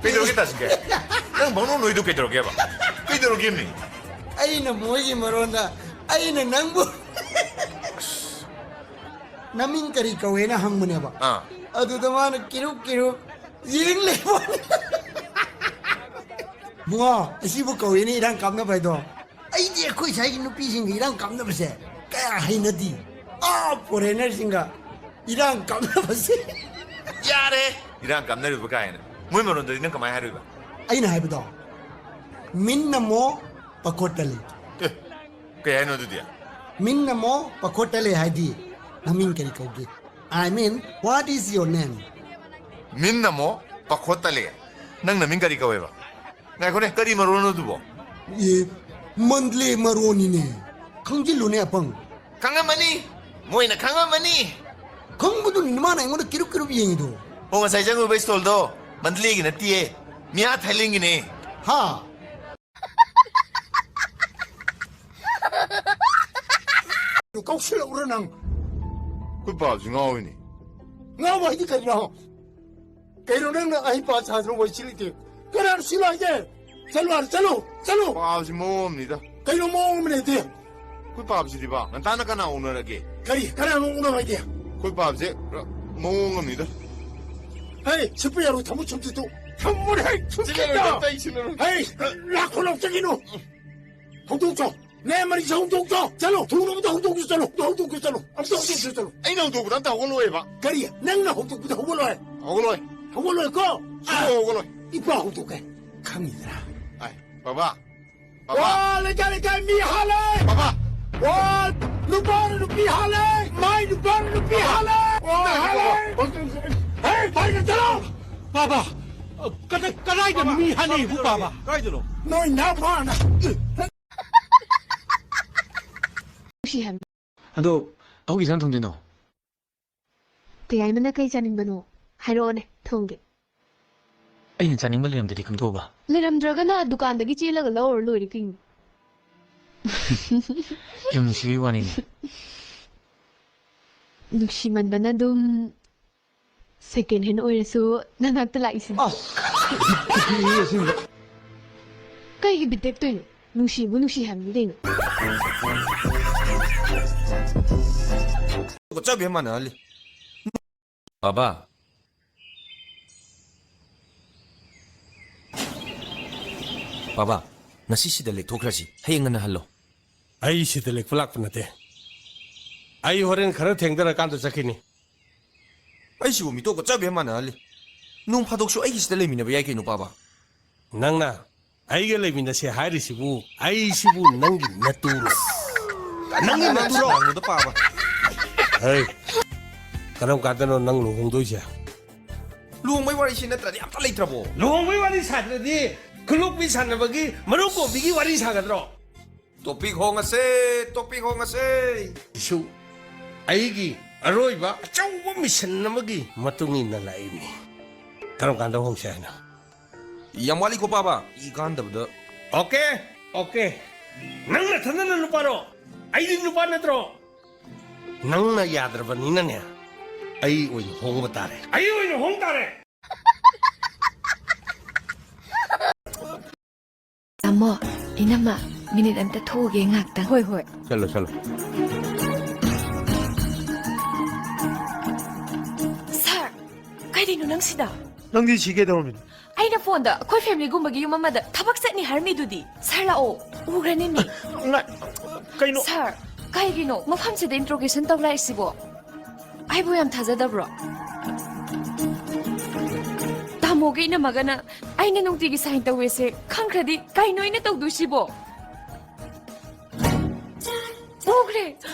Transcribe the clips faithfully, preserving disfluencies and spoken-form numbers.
ꯀꯩꯗꯧꯔꯒꯦ ꯇꯥꯁꯤꯟꯒꯦ? ꯅꯪ ꯕꯪꯅꯣ ꯅꯣꯏꯗꯨ ꯀꯩꯗꯧꯔꯒꯦꯕ? ꯀꯩꯗꯧꯔꯒꯦꯃꯤ? ꯑꯩꯅ ꯃꯣꯏꯒꯤ ꯃꯔꯣꯟꯗ, ꯑꯩꯅ ꯅꯪꯕꯨ ꯅꯃꯤꯡ ꯀꯔꯤ ꯀꯧꯋꯦꯅ ꯍꯪꯕꯅꯦꯕ꯫ ꯑꯥ꯫ ꯑꯗꯨꯗ ꯃꯥꯅ ꯀꯤꯔꯨꯞ ꯀꯤꯔꯨꯞ ꯌꯦꯡ ꯂꯩꯕ꯫ ꯕꯨꯡꯉꯣ, ꯑꯁꯤꯕꯨ ꯀꯧꯋꯦꯅꯦ ꯏꯔꯥꯡ ꯀꯥꯞꯅꯕ ꯍꯥꯏꯗꯣ꯫ ꯑꯩꯗꯤ ꯑꯩꯈꯣꯏ ꯁ꯭ꯋꯥꯏꯒꯤ ꯅꯨꯄꯤꯁꯤꯡꯒ ꯏꯔꯥꯡ ꯀꯥꯞꯅꯕꯁꯦ ꯀꯌꯥ ꯍꯩꯅꯗꯤ꯫ ꯑꯥ, ꯐꯣꯔꯦꯅꯔꯁꯤꯡꯒ ꯏꯔꯥꯡ ꯀꯥꯞꯅꯕꯁꯦ꯫ ꯌꯥꯔꯦ! ꯏꯔꯥꯡ ꯀꯥꯞꯅꯔꯤꯕ ꯀꯥꯏꯅ꯫ ꯃꯣꯏ ꯃꯔꯣꯟꯗꯗꯤ ꯅꯪ ꯀꯃꯥꯏꯅ ꯍꯥꯏꯔꯨꯏꯕ? ꯑꯩꯅ ꯍꯥꯏꯕꯗꯣ, "ꯃꯤꯟꯅꯃꯣ ꯄꯈꯣꯠꯇꯂꯤ"꯫ ꯑꯦ, ꯀꯩ ꯍꯥꯏꯅꯣ ꯑꯗꯨꯗꯤ? "ꯃꯤꯟꯅꯃꯣ ꯄꯈꯣꯠꯇꯂꯤ" ꯍꯥꯏꯗꯤ, "ꯅꯃꯤꯡ ꯀꯔꯤ ꯀꯧꯒꯦ?" I mean, what is your name? ꯃꯤꯟꯅꯃꯣ ꯄꯈꯣꯠꯇꯂꯤ꯫ ꯅꯪ ꯅꯃꯤꯡ ꯀꯔꯤ ꯀꯧꯋꯦꯕ? ꯉꯥꯏꯈꯣꯅꯦ, ꯀꯔꯤ ꯃꯔꯣꯟꯅꯣ ꯑꯗꯨꯕꯣ? ꯑꯦ, ꯃꯟꯗꯂꯦ ꯃꯔꯣꯟꯅꯤꯅꯦ꯫ ꯈꯪꯖꯤꯜꯂꯨꯅꯦ, ꯑꯄꯪ꯫ ꯈꯪꯉꯝꯃꯅꯤ꯫ ꯃꯣꯏꯅ ꯈꯪꯉꯝꯃꯅꯤ꯫ ꯈꯪꯕꯗꯨꯅꯤ ꯃꯥꯅ ꯑꯩꯉꯣꯟꯗ ꯀꯤꯔꯨꯞ ꯀꯤꯔꯨꯞ ꯌꯦꯡꯉꯤꯗꯣ꯫ ꯍꯣ, ꯉꯁꯥꯏ ꯆꯪꯉꯨꯕ ꯏꯁꯇꯣꯜꯗꯣ ꯃꯟꯗꯂꯦꯒꯤ ꯅꯠꯇꯤꯌꯦ, ꯃꯤꯌꯥ ꯊꯥꯏꯂꯦꯟꯒꯤꯅꯦ꯫ ꯍꯥ? ꯀꯧꯁꯤꯜꯂꯛꯎꯔ ꯅꯪ? ꯑꯩꯈꯣꯏ ꯄꯥꯕꯁꯤ ꯉꯥꯎꯋꯤꯅꯦ꯫ ꯉꯥꯎꯕ ꯍꯥꯏꯗꯤ ꯀꯔꯤꯅꯣ? ꯀꯩꯅꯣ ꯅꯪꯅ ꯑꯩ ꯄꯥ ꯁꯥꯗꯅ ꯋꯥꯏꯁꯤꯜꯂꯤꯗꯤ? ꯀꯅꯥꯅ ꯁꯤꯜꯂꯣ ꯍꯥꯏꯒꯦ? ꯆꯠꯂꯨ ꯍꯥꯟꯅ ꯆꯠꯂꯨ, ꯆꯠꯂꯨ꯫ ꯄꯥꯕꯁꯤ ꯃꯑꯣꯡ ꯑꯃꯅꯤꯗ꯫ ꯀꯩꯅꯣ ꯃꯑꯣꯡ ꯑꯃ ꯂꯩꯇꯦ? ꯑꯩꯈꯣꯏ ꯄꯥꯕꯁꯤꯗꯤꯕ ꯉꯟꯇꯥꯅ ꯀꯅꯥ ꯑꯣꯛꯅꯔꯒꯦ? ꯀꯔꯤ? ꯀꯅꯥꯅ ꯑꯣꯛꯅꯔꯒꯦ? ꯑꯩꯈꯣꯏ ꯄꯥꯕꯁꯦ ꯃꯑꯣꯡ ꯑꯃꯅꯤꯗ꯫ ꯍꯩ, ꯁꯤꯠꯄ ꯌꯥꯔꯣꯏ, ꯊꯝꯃꯨ ꯁꯨꯝꯁꯤꯠꯇꯨ꯫ ꯊꯝꯃꯨꯅꯦ, ꯍꯩ, ꯁꯨꯝꯁꯤꯠꯇꯣ꯫ ꯁꯤꯠꯂꯔꯣꯏꯗ, ꯑꯇꯩ ꯁꯤꯠꯂꯔꯣꯏ꯫ ꯍꯩ, ꯂꯥꯛꯈꯣ, ꯂꯥꯎ, ꯆꯠꯈꯤꯅꯨ꯫ ꯍꯧꯗꯣꯛꯆꯣ꯫ ꯅꯌꯥꯝꯕꯅꯤꯁꯦ ꯍꯧꯗꯣꯛꯆꯣ꯫ ꯆꯠꯂꯣ, ꯊꯨꯅ ꯑꯝꯇ ꯍꯧꯗꯣꯛꯆꯣ, ꯆꯠꯂꯣ꯫ ꯑꯝꯇ ꯍꯧꯗꯣꯛꯆꯣ, ꯆꯠꯂꯣ꯫ ꯑꯝꯇ ꯍꯧꯗꯣꯛꯆꯣ, ꯆꯠꯂꯣ꯫ ꯑꯩꯅ ꯍꯧꯗꯣꯛꯄꯗ ꯑꯝꯇ ꯍꯧꯒꯠꯂꯣꯏꯕ꯫ ꯀꯔꯤ? ꯅꯪꯅ ꯍꯧꯗꯣꯛꯄꯗ ꯍꯧꯒꯠꯂꯣꯏ? ꯍꯧꯒꯠꯂꯣꯏ꯫ ꯍꯧꯒꯠꯂꯣꯏꯀꯣ? ꯁꯨꯡꯍꯧ ꯍꯧꯒꯠꯂꯣꯏ꯫ ꯏꯄꯥ ꯍꯧꯗꯣꯛꯀꯦ꯫ ꯈꯪꯉꯤꯗ꯭ꯔꯥ? ꯑꯥꯏ, ꯕꯕꯥ꯫ ꯕꯕꯥ꯫ ꯋꯥ, ꯂꯩꯀꯥꯏ, ꯂꯩꯀꯥꯏ ꯃꯤ ꯍꯥꯜꯂꯦ! ꯕꯕꯥ꯫ ꯋꯥ, ꯅꯨꯄꯥꯅ ꯅꯨꯄꯤ ꯍꯥꯜꯂꯦ! ꯃꯥꯏ ꯅꯨꯄꯥꯅ ꯅꯨꯄꯤ ꯍꯥꯜꯂꯦ! ꯋꯥ, ꯍꯥꯜꯂꯦ! ꯍꯦ, ꯐꯥꯏꯅ ꯆꯠꯂꯣ! ꯕꯥꯕꯥ, ꯀꯗꯥꯏ, ꯀꯗꯥꯏꯗ ꯃꯤ ꯍꯥꯠꯅꯩꯕꯨ, ꯕꯥꯕꯥ? ꯀꯥꯏꯗꯅꯣ? ꯅꯣꯏ ꯅꯥꯄꯥꯅ! ꯅꯨꯡꯁꯤ ꯍꯥꯏꯕ꯫ ꯑꯗꯣ ꯑꯍꯨꯝꯒꯤ ꯏꯟꯁꯥꯡ ꯊꯣꯡꯗꯣꯏꯅꯣ? ꯇꯌꯥꯏꯃꯅ ꯀꯩ ꯆꯥꯅꯤꯡꯕꯅꯣ? ꯍꯥꯏꯔꯛꯑꯣꯅꯦ, ꯊꯣꯡꯒꯦ꯫ ꯑꯩꯅ ꯆꯥꯅꯤꯡꯕ ꯂꯩꯔꯝꯗ꯭ꯔꯗꯤ ꯈꯪꯗꯣꯛꯑꯣꯕ꯫ ꯂꯩꯔꯝꯗ꯭ꯔꯒꯅ ꯗꯨꯀꯥꯟꯗꯒꯤ ꯆꯦꯜꯂꯒ ꯂꯧꯔ ꯂꯣꯏꯔꯦ ꯀꯩꯅꯣ꯫ ꯌꯥꯝ ꯅꯨꯡꯁꯤꯕꯒꯤ ꯋꯥꯅꯤꯅꯦ꯫ ꯅꯨꯡꯁꯤꯃꯟꯕꯅ ꯑꯗꯨꯝ second hand ꯑꯣꯏꯔꯁꯨ ꯅꯅꯥꯛꯇ ꯂꯥꯛꯏꯁꯤꯅꯤ꯫ ꯑꯁ! ꯕꯤꯠꯇꯤ ꯑꯁꯦꯡꯕ꯫ ꯀꯩꯒꯤ ꯕꯤꯠ ꯇꯦꯛꯇꯣꯏꯅꯣ? ꯅꯨꯡꯁꯤꯕꯨ ꯅꯨꯡꯁꯤ ꯍꯥꯏꯕꯅꯤ ꯀꯩꯅꯣ꯫ ꯆꯞ ꯍꯦꯛ ꯃꯥꯟꯅꯍꯜꯂꯤ꯫ ꯕꯥꯕꯥ꯫ ꯕꯥꯕꯥ, ꯉꯁꯤ ꯁꯤꯗ ꯂꯦꯛꯊꯣꯛꯈ꯭ꯔꯁꯤ꯫ ꯍꯌꯦꯡ ꯉꯟꯅ ꯍꯜꯂꯣ꯫ ꯑꯩ ꯁꯤꯗ ꯂꯦꯛꯄ ꯂꯥꯛꯄ ꯅꯠꯇꯦ꯫ ꯑꯩ ꯍꯣꯔꯦꯟ ꯈꯔ ꯊꯦꯡꯊꯔꯀꯥꯟꯗ ꯆꯠꯈꯤꯅꯤ꯫ ꯑꯩꯁꯤꯕꯨ ꯃꯤꯇꯣꯞꯀ ꯆꯞ ꯍꯦꯛ ꯃꯥꯟꯅꯍꯜꯂꯤ꯫ ꯅꯣꯡ ꯐꯥꯗꯣꯛꯁꯨ ꯑꯩꯒꯤꯁꯤꯗ ꯂꯩꯃꯤꯟꯅꯕ ꯌꯥꯏ ꯀꯩꯅꯣ, ꯄꯥꯕ꯫ ꯅꯪꯅ ꯑꯩꯒ ꯂꯩꯃꯤꯟꯅꯁꯦ ꯍꯥꯏꯔꯤꯁꯤꯕꯨ, ꯑꯩꯁꯤꯕꯨ ꯅꯪꯒꯤ ꯅꯇꯨꯔꯣ? ꯅꯪꯒꯤ ꯅꯇꯨꯔꯣ? ꯉꯥꯡꯅꯨꯗ, ꯄꯥꯕ꯫ ꯍꯩ, ꯀꯔꯝ ꯀꯥꯟꯗꯅꯣ ꯅꯪ ꯂꯨꯍꯣꯡꯗꯣꯏꯁꯦ? ꯂꯨꯍꯣꯡꯕꯩ ꯋꯥꯔꯤꯁꯤ ꯅꯠꯇ꯭ꯔꯗꯤ ꯑꯝꯇ ꯂꯩꯇ꯭ꯔꯕꯣ? ꯂꯨꯍꯣꯡꯕꯩ ꯋꯥꯔꯤ ꯁꯥꯗ꯭ꯔꯗꯤ ꯈꯨꯂꯣꯛꯄꯤ ꯁꯥꯟꯅꯕꯒꯤ ꯃꯔꯨꯞ ꯀꯣꯝꯕꯤꯒꯤ ꯋꯥꯔꯤ ꯁꯥꯒꯗ꯭ꯔꯣ? Topic ꯍꯣꯡꯉꯁꯦ, topic ꯍꯣꯡꯉꯁꯦ꯫ ꯁꯤꯁꯨ ꯑꯩꯒꯤ ꯑꯔꯣꯏꯕ ꯑꯆꯧꯕ mission ꯑꯃꯒꯤ ꯃꯇꯨꯡ ꯏꯟꯅ ꯂꯥꯛꯏꯕꯅꯤ꯫ ꯀꯔꯝ ꯀꯥꯟꯗ ꯍꯣꯡꯁꯦ ꯍꯥꯏꯅꯣ? ꯌꯥꯝ ꯋꯥꯠꯂꯤꯀꯣ, ꯄꯥꯕ꯫ ꯏ ꯀꯥꯟꯗꯕꯗ꯫ Okay, okay꯫ ꯅꯪ ꯅꯊꯟꯗꯅ ꯅꯨꯄꯥꯔꯣ? ꯑꯩꯗꯤ ꯅꯨꯄꯥ ꯅꯠꯇ꯭ꯔꯣ? ꯅꯪꯅ ꯌꯥꯗ꯭ꯔꯕꯅꯤꯅꯅꯦ, ꯑꯩ ꯑꯣꯏꯅ ꯍꯣꯡꯕ ꯇꯥꯔꯦ꯫ ꯑꯩ ꯑꯣꯏꯅ ꯍꯣꯡ ꯇꯥꯔꯦ꯫ ꯇꯥꯃꯣ, ꯏꯅꯝꯃ, minute ꯑꯝꯇ ꯊꯣꯛꯎꯒꯦ ꯉꯥꯛꯇꯪ꯫ ꯍꯣꯏ, ꯍꯣꯏ꯫ ꯆꯠꯂꯣ, ꯆꯠꯂꯣ꯫ Sir, ꯀꯩꯗꯩꯅꯣ ꯅꯪ ꯁꯤꯗ? ꯅꯪꯗꯤ ꯁꯤ ꯀꯩꯗꯧꯔꯝꯃꯤꯅꯣ? ꯑꯩꯅ phoneꯗ ꯑꯩꯈꯣꯏ familyꯒꯨꯝꯕꯒꯤ ꯌꯨꯝ ꯑꯃꯗ ꯊꯕꯛ ꯆꯠꯅꯤ ꯍꯥꯏꯔꯝꯃꯤꯗꯨꯗꯤ꯫ Sir ꯂꯥꯛꯑꯣ, ꯎꯈ꯭ꯔꯅꯤ ꯃꯤ꯫ ꯉꯥꯏ-, ꯀꯩꯅꯣ? Sir, ꯀꯩꯒꯤꯅꯣ ꯃꯐꯝꯁꯤꯗ interrogation ꯇꯧ ꯂꯥꯛꯏꯁꯤꯕꯣ? ꯑꯩꯕꯨ ꯌꯥꯝ ꯊꯥꯖꯗꯕ꯭ꯔꯣ? ꯇꯥꯃꯣꯒ ꯏꯅꯝꯃꯒꯅ ꯑꯩꯅ ꯅꯨꯡꯇꯤꯒꯤ sign ꯇꯧꯋꯦꯁꯦ ꯈꯪꯈ꯭ꯔꯗꯤ ꯀꯩꯅꯣ ꯑꯩꯅ ꯇꯧꯗꯣꯏꯁꯤꯕꯣ? ꯎꯈ꯭ꯔꯦ!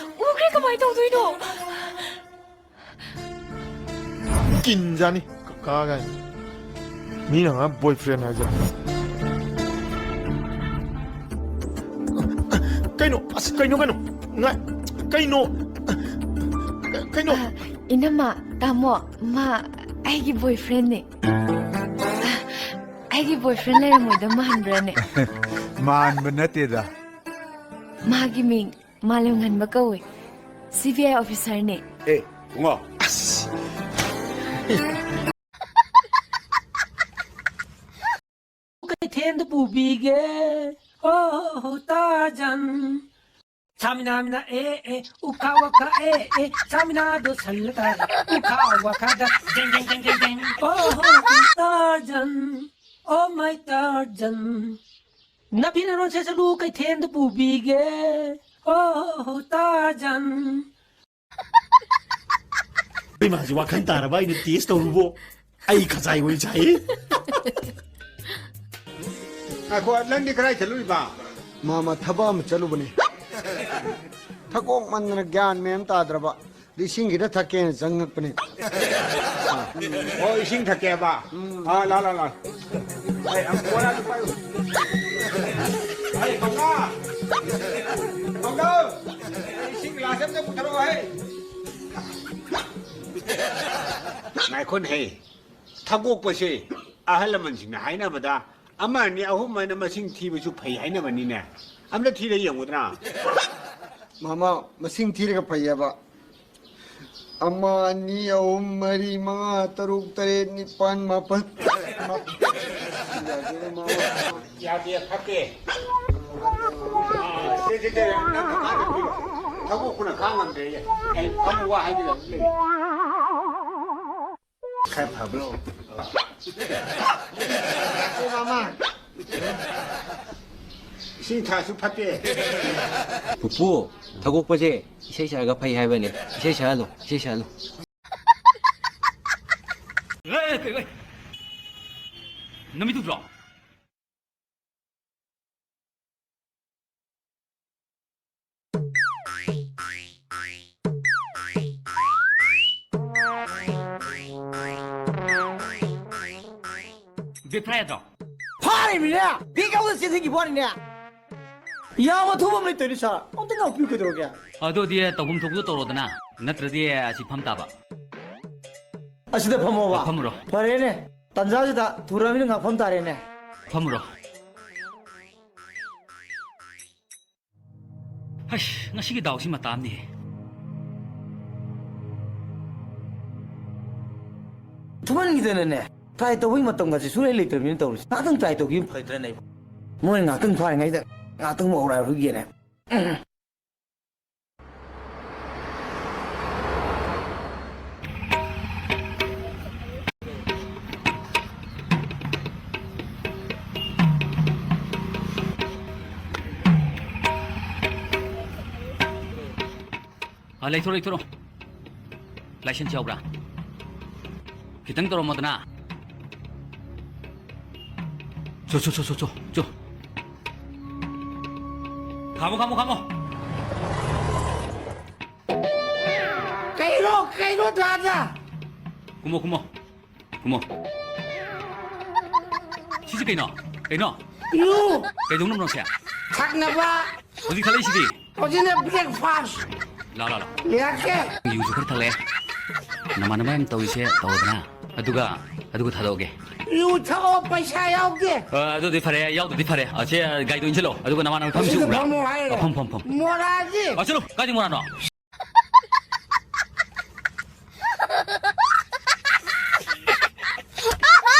ꯎꯈ꯭ꯔꯦ! ꯀꯃꯥꯏ ꯇꯧꯗꯣꯏꯅꯣ? ꯀꯤꯟꯖꯥꯅꯤ, ꯀꯀꯥ ꯀꯥꯏꯅ꯫ ꯃꯤꯅ ꯉꯥꯡ boyfriend ꯍꯥꯏꯁꯦ꯫ ꯀꯩꯅꯣ? ꯑꯁ, ꯀꯩꯅꯣ, ꯀꯩꯅꯣ? ꯉꯥꯏ-, ꯀꯩꯅꯣ? ꯀꯩꯅꯣ? ꯑ, ꯏꯅꯝꯃ, ꯇꯥꯃꯣ, ꯃꯥ ꯑꯩꯒꯤ boyfriendꯅꯦ꯫ ꯑ, ꯑꯩꯒꯤ boyfriend ꯂꯩꯔꯝꯃꯣꯏꯗ ꯃꯥꯟꯕ꯭ꯔꯅꯦ? ꯃꯥꯟꯕ ꯅꯠꯇꯦꯗ꯫ ꯃꯥꯒꯤ ꯃꯤꯡ ꯃꯥꯂꯦꯝꯉꯥꯟꯕ ꯀꯧꯋꯦ꯫ ꯁꯤ ꯕꯤ ꯑꯥꯏ ꯑꯣꯐꯤꯁꯔꯅꯦ꯫ ꯑꯦ, ꯕꯨꯡꯉꯣ꯫ ꯑꯁ! ꯀꯩꯊꯦꯜꯗ ꯄꯨꯕꯤꯒꯦ꯫ ꯑꯣ, ꯇꯥꯖꯟ꯫ ꯁꯥꯃꯤꯅꯥ ꯃꯤꯅꯥ ꯑꯦ ꯑꯦ, ꯎꯈꯥ ꯋꯥꯈꯥ ꯑꯦ ꯑꯦ, ꯁꯥꯃꯤꯅꯥꯗꯣ ꯁꯜꯂ ꯇꯥꯔꯦ꯫ ꯎꯈꯥ ꯋꯥꯈꯥꯗ ꯖꯦꯡ ꯖꯦꯡ ꯖꯦꯡ ꯖꯦꯡ ꯖꯦꯡ꯫ ꯑꯣ, ꯇꯥꯖꯟ꯫ ꯑꯣ ꯃꯥꯏ ꯇꯥꯖꯟ꯫ ꯅꯥꯄꯤ ꯅꯔꯣꯟ ꯁꯦꯠꯆꯜꯂꯨ ꯀꯩꯊꯦꯜꯗ ꯄꯨꯕꯤꯒꯦ꯫ ꯑꯣ ꯇꯥꯖꯟ꯫ ꯏꯃꯥꯁꯤ ꯋꯥꯈꯜ ꯇꯥꯔꯕ ꯑꯩꯅ ꯇꯦꯁ ꯇꯧꯔꯨꯕꯣ꯫ ꯑꯩ ꯈꯖꯥꯏ ꯑꯣꯏ ꯆꯥꯏ꯫ ꯉꯥꯏꯈꯣ, ꯅꯪꯗꯤ ꯀꯗꯥꯏ ꯆꯠꯂꯨꯏꯕ? ꯃꯥꯃ ꯊꯕꯛ ꯑꯃ ꯆꯠꯂꯨꯕꯅꯦ꯫ ꯊꯛꯀꯣꯛ ꯃꯟꯗꯅ ꯒ꯭ꯌꯥꯟ ꯃꯦꯟ ꯇꯥꯗ꯭ꯔꯕ꯫ ꯏꯁꯤꯡ ꯈꯤꯇ ꯊꯛꯀꯦꯅ ꯆꯪꯉꯛꯄꯅꯦ꯫ ꯑꯣ, ꯏꯁꯤꯡ ꯊꯛꯀꯦꯕ? ꯎꯝ꯫ ꯑꯥ, ꯂꯥ, ꯂꯥ, ꯂꯥ꯫ ꯑꯩ, ꯑꯝ, ꯕꯣꯔꯥꯗꯨ ꯄꯥꯏꯌꯨ꯫ ꯑꯩ, ꯊꯧꯅꯥ! ꯊꯧꯅꯥ! ꯏꯁꯤꯡ ꯒ꯭ꯂꯥꯁ ꯑꯝꯇ ꯄꯨꯊꯣꯔꯛꯑꯣꯍꯦ꯫ ꯉꯥꯏꯈꯣꯅꯦꯍꯦ꯫ ꯊꯛꯀꯣꯛꯄꯁꯦ ꯑꯍꯜ ꯂꯃꯟꯁꯤꯡꯅ ꯍꯥꯏꯅꯕꯗ ꯑꯃ, ꯑꯅꯤ, ꯑꯍꯨꯝ ꯍꯥꯏꯅ ꯃꯁꯤꯡ ꯊꯤꯕꯁꯨ ꯐꯩ ꯍꯥꯏꯅꯕꯅꯤꯅꯦ꯫ ꯑꯝꯇ ꯊꯤꯔ ꯌꯦꯡꯉꯨꯗꯅ꯫ ꯃꯥꯃ, ꯃꯁꯤꯡ ꯊꯤꯔꯒ ꯐꯩꯌꯦꯕ꯫ ꯑꯃ, ꯑꯅꯤ, ꯑꯍꯨꯝ, ꯃꯔꯤ, ꯃꯉꯥ, ꯇꯔꯨꯛ, ꯇꯔꯦꯠ, ꯅꯤꯄꯥꯟ, ꯃꯥꯄꯟ꯫ ꯌꯥꯗꯦ, ꯐꯠꯇꯦ꯫ ꯑꯥ, ꯁꯦ, ꯁꯦ, ꯁꯦ, ꯅꯪ ꯊꯛꯀꯣꯛꯄꯅ ꯈꯥꯡ ꯉꯝꯗ꯭ꯔꯦ꯫ ꯑꯩ ꯐꯝꯃꯨ ꯋꯥ ꯍꯥꯏꯒꯗꯕ ꯂꯩ꯫ ꯈꯔ ꯐꯕ꯭ꯔꯣ? ꯑꯦ, ꯃꯥꯃ꯫ ꯏꯁꯤꯡ ꯊꯥꯁꯨ ꯐꯠꯇꯦ꯫ ꯄꯨꯄꯨ, ꯊꯛꯀꯣꯛꯄꯁꯦ ꯏꯁꯩ ꯁꯛꯑꯒ ꯐꯩ ꯍꯥꯏꯕꯅꯦ꯫ ꯏꯁꯩ ꯁꯛꯍꯜꯂꯣ, ꯏꯁꯩ ꯁꯛꯍꯜꯂꯣ꯫ ꯑꯦ, ꯑꯦ, ꯀꯩ, ꯀꯩ? ꯅꯃꯤꯠ ꯎꯗ꯭ꯔꯣ? ꯕꯦꯛ ꯐꯥ ꯌꯥꯗ꯭ꯔꯣ? ꯐꯥꯔꯤꯃꯤꯅꯦ! ꯕꯦꯛ ꯌꯥꯎꯗ ꯆꯦꯟꯊꯈꯤꯕ ꯋꯥꯅꯤꯅꯦ! ꯌꯥꯝ ꯑꯊꯨꯕ ꯑꯃ ꯂꯩꯇꯣꯏꯅꯤ, ꯁꯥꯔ꯫ ꯑꯝꯇ ꯉꯥꯛꯄꯤꯌꯨ, ꯀꯩꯗꯧꯔꯒꯦ? ꯑꯗꯨꯗꯤ ꯇꯧꯐꯝ ꯊꯣꯛꯄꯗꯣ ꯇꯧꯔꯣꯗꯅ, ꯅꯠꯇ꯭ꯔꯗꯤ ꯑꯁꯤ ꯐꯝ ꯇꯥꯕ꯫ ꯑꯁꯤꯗ ꯐꯝꯃꯣꯕ꯫ ꯑ, ꯐꯝꯃꯨꯔꯣ꯫ ꯐꯔꯦꯅꯦ, ꯇꯟꯖꯥꯁꯤꯗ ꯊꯨꯔꯃꯤꯅ ꯉꯥꯛꯐꯝ ꯇꯥꯔꯦꯅꯦ꯫ ꯐꯝꯃꯨꯔꯣ꯫ ꯍꯩꯁ, ꯉꯁꯤꯒꯤ ꯗꯥꯎꯁꯤ ꯃꯇꯥ ꯑꯃꯅꯤꯍꯦ꯫ ꯁꯨꯃꯟꯈꯤꯗꯅꯅꯦ, ꯇ꯭ꯔꯥꯏ ꯇꯧꯕꯒꯤ ꯃꯇꯝꯒꯁꯦ ꯁꯨꯡꯂꯩ ꯂꯩꯇ꯭ꯔꯕꯅꯤꯅ ꯇꯧꯔꯤꯁꯦ꯫ ꯉꯥꯛꯇꯪ ꯇ꯭ꯔꯥꯏ ꯇꯧꯈꯤꯕ ꯐꯩꯗ꯭ꯔꯅꯦ ꯑꯩꯕꯣ? ꯃꯣꯏ ꯉꯥꯛꯇꯪ ꯐꯥꯔꯤꯉꯩꯗ ꯉꯥꯛꯇꯪ ꯃꯧꯔꯥꯏ ꯍꯨꯏꯒꯦꯅꯦ꯫ ꯑ, ꯂꯩꯊꯣꯔꯛꯑꯣ, ꯂꯩꯊꯣꯔꯛꯑꯣ꯫ ꯂꯥꯏꯁꯦꯟꯁ ꯌꯥꯎꯕ꯭ꯔꯥ? ꯈꯤꯇꯪ ꯇꯧꯔꯝꯃꯣꯗꯅ꯫ ꯆꯣ, ꯆꯣ, ꯆꯣ, ꯆꯣ, ꯆꯣ, ꯆꯣ꯫ ꯈꯥꯝꯃꯣ, ꯈꯥꯝꯃꯣ, ꯈꯥꯝꯃꯣ꯫ ꯀꯩꯅꯣ, ꯀꯩꯅꯣ, ꯗꯥꯗꯥ? ꯀꯨꯝꯃꯣ, ꯀꯨꯝꯃꯣ꯫ ꯀꯨꯝꯃꯣ꯫ ꯁꯤꯁꯦ ꯀꯩꯅꯣ? ꯀꯩꯅꯣ? ꯌꯨ꯫ ꯀꯩꯗꯧꯅꯕꯅꯣ ꯁꯦ? ꯊꯛꯅꯕ꯫ ꯍꯧꯖꯤꯛ ꯊꯛꯂꯛꯏꯁꯤꯗꯤ? ꯍꯧꯖꯤꯛꯅ breakfast꯫ ꯂꯥ, ꯂꯥ, ꯂꯥ꯫ ꯂꯤꯔꯛꯀꯦ꯫ ꯌꯨꯁꯨ ꯈꯔ ꯊꯛꯂꯛꯑꯦ꯫ ꯅꯃꯥꯟꯅꯕ ꯌꯥꯝ ꯇꯧꯔꯤꯁꯦ ꯇꯧꯔꯗꯅ꯫ ꯑꯗꯨꯒ, ꯑꯗꯨꯒ ꯊꯥꯗꯣꯛꯑꯒꯦ꯫ ꯌꯨ ꯊꯛꯑꯣ, ꯄꯩꯁꯥ ꯌꯥꯎꯗꯦ꯫ ꯑ, ꯑꯗꯨꯗꯤ ꯐꯔꯦ, ꯌꯥꯎꯗꯗꯤ ꯐꯔꯦ꯫ ꯑ, ꯁꯦ, ꯒꯥꯔꯤꯗꯣ ꯏꯟꯁꯤꯜꯂꯣ꯫ ꯑꯗꯨꯒ ꯅꯃꯥꯟꯅꯕ ꯐꯝꯁꯤ ꯑꯁꯤꯗ ꯎꯕ꯭ꯔꯥ? ꯐꯝꯃꯣ ꯍꯥꯏꯔꯦ꯫ ꯑ, ꯐꯝ, ꯐꯝ, ꯐꯝ꯫ ꯃꯣꯔꯥꯁꯤ꯫ ꯑ, ꯆꯠꯂꯣ꯫ ꯀꯥꯏꯗ ꯃꯣꯔꯥꯅꯣ?